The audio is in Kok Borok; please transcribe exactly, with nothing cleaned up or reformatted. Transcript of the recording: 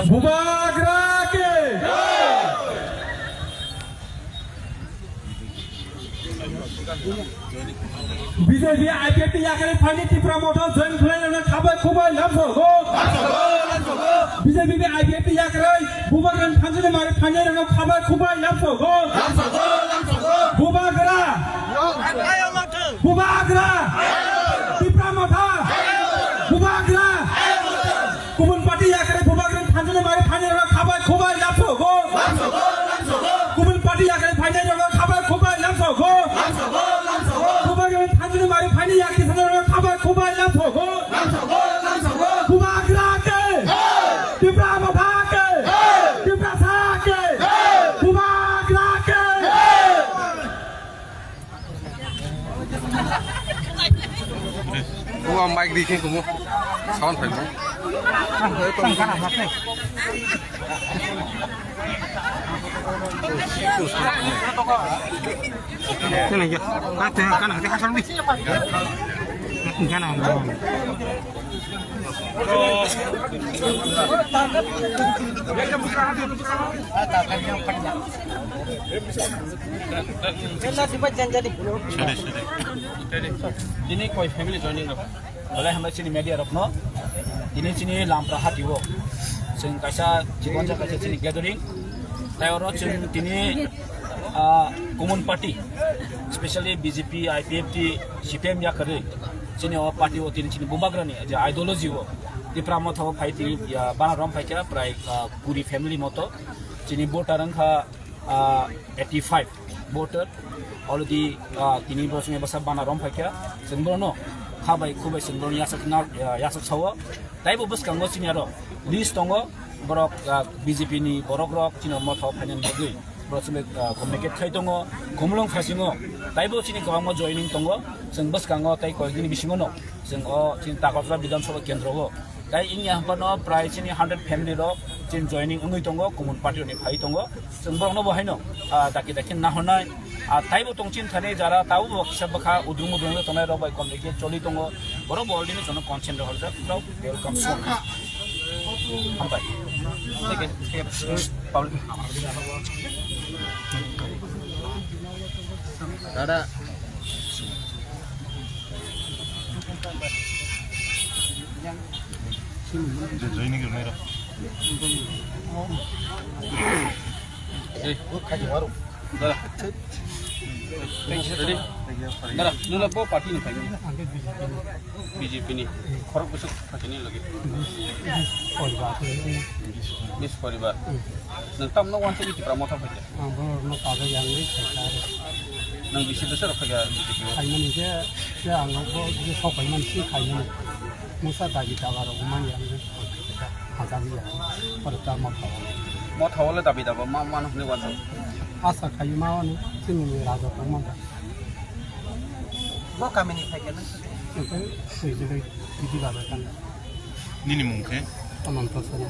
Bubagra ke. B J P I P F T yakarwi phaini Tipra Motha join khlainai rokno khabai khubai lamsogo. B J P I P F T yakarwi Bubagrani thanjani mari phainai rokno khabai khubai lamsogo. Bubagra. Bubagra. Tipra Motha. Bubagra. Kubun party yakarwi Bubagrani thanjani mari phainai rokno khabai khubai lamsogo. Kubun party yakarwi phainai rokno khabai khubai lamsogo. Bubagrani thanjani mari phainai yakarwi thanjani rokno khabai khubai lamsogo. Bubagra ke. Tipra Motha ke. Tiprasa ke. Bubagra ke. O ang mic di khe kumo. Sound phai mo. Kana ya? Kana kana kana kana. Sini koi family joining rok. Belai hambai chini media rokno. Tini chini Lampra hati o. Chwng kaisa chikon kaisa chini gathering. Tai oro chwng tini, ah, common party, specially B J P, I P F T, C P M yakarwi. Chini o party o tini chini Bubagrani je ideology o. Tipra Motha o phai tini, ya, bana rom phai kha prai, ah, kuri family moto. Chini voter wngkha, ah, eighty five voter. Already, ah, tini bo chwng bwsa bana rom phai kha. Chwng bono khabai khubai chwng bono yasak na, ya, yasak sao. Taibo bwskango chini aro list tongo, borok, ah, B J P ni borok rok chini Motha o phainani bagwi. Borok chini, ah, communicate khai tongo, Khumulwng phasingo. Taibo chini kwbangma joining tongo, chwng bwskango tei koyekdini bisingo no chwng o chini Takarjala Bidhan Sabha kendro o. Tai wngya hwnphano prai chini hundred family rok chini joining wngwi tongo, common party rokni phai tongo. Chwng borokno bo haino, ah, daki daki nahornai, ah, taibo tongchim thani jara tabuk bo kisa bwkha udrung udrung tongnai rok bai communicate choli tongo. Borok bo already jono consent rok horjak, borok welcome soon. Hambai. Public. Dada. Dara. Ready? Dara, nula bo party ni kami. B J P ni. Khorok busuk kami ni lagi. Bis poribar. Nang tam no wansa ni Tipra Motha phaikha. Ang borokno kaja yang ni khaikha. Nang bisi bwsarok phaikha B J P o? Khaimani je, je ang bo je sok khaimani si khaimani. Musa dabi dabarok manya ang je hajaliya. Oro ta Motha o. Motha o le dabi daba ma, mano hwnwi wansa. Asa khai ma ani chini ni raja tong ma. Bo kamini phaikha nang? Sijili bidi baba kan. Nini mung khe? Ananto Sena.